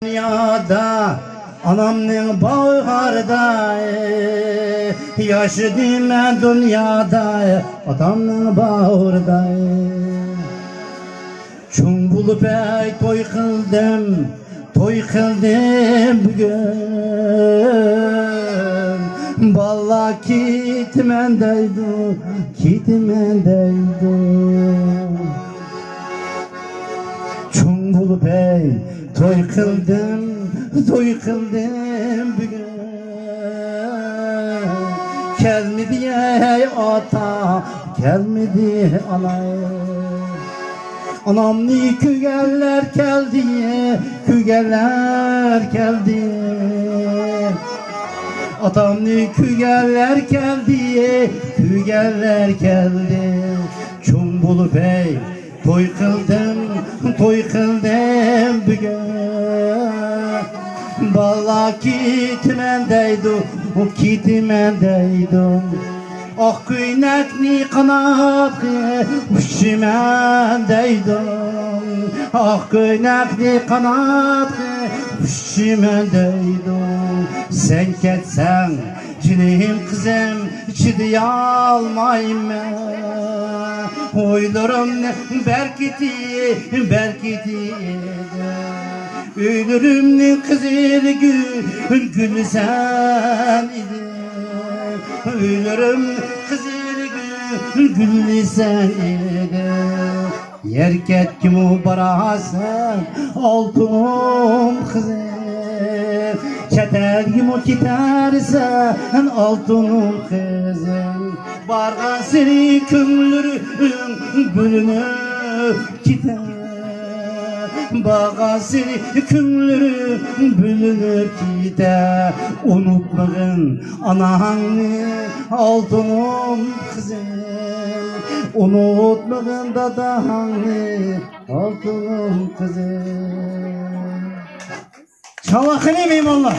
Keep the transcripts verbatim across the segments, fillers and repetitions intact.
دۇنيادا ئانامنىڭ باغرىدا، ياشىدىم مەن دۇنيادا ئاتامنىڭ باغرىدا. چوڭ بولۇپ ئەي توي قىلدىم، توي قىلدىم بۈگۈن. بالىلار كېتىمەن دەيدۇ، كېتىمەن دەيدۇ. چوڭ بولۇپ ئەي توي قىلدىم، توي قىلدىم بۈگۈن. كەلمىدى ئەي ئاتا، كەلمىدى ئانا. ئانامنى كۆرگەنلەر كەلدى، كۆرگەنلەر كەلدى. ئاتامنى كۆرگەنلەر كەلدى، كۆرگەنلەر كەلدى. چوڭ بولۇپ ئەي توي قىلدىم، توي قىلدىم بۈگۈن. بالىلار كېتىمەن دەيدۇ، كېتىمەن دەيدۇ. ئاق كۆينەكنى قاناتقا ئۇچىمەن دەيدۇ. ئاق كۆينەكنى قاناتقا ئۇچىمەن دەيدۇ. سەن كەتسەڭ جېنىم قىزىم، چىدىيالمايمەن. ئويلىرىمنى بەركىتى، بەركىتى ئىدىڭ. ئۆيلىرىمنىڭ قىزىل گۈل، گۈلى سەن ئىدىڭ. ئۆيلىرىمنىڭ قىزىل گۈل، گۈلى سەن ئىدىڭ. يەركەككىمۇ بارارسەن، ئالتۇنۇم قىزىم. چەت ئەلگىمۇ كېتەرسەن، ئالتۇنۇم قىزىم. بارغانسېرى كۆڭۈللىرىم بۆلۈنۈپ كېتەر. بارغانسېرى كۆڭۈللىرىم بۆلۈنۈپ كېتەر. ئۇنتۇمىغىن ئاناڭنى، ئالتۇنۇم قىزىم. ئۇنتۇمىغىن داداڭنى، ئالتۇنۇم قىزىم. چاۋاقىنى مېھمانلار.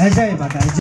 ئەجايىپ ئاكا.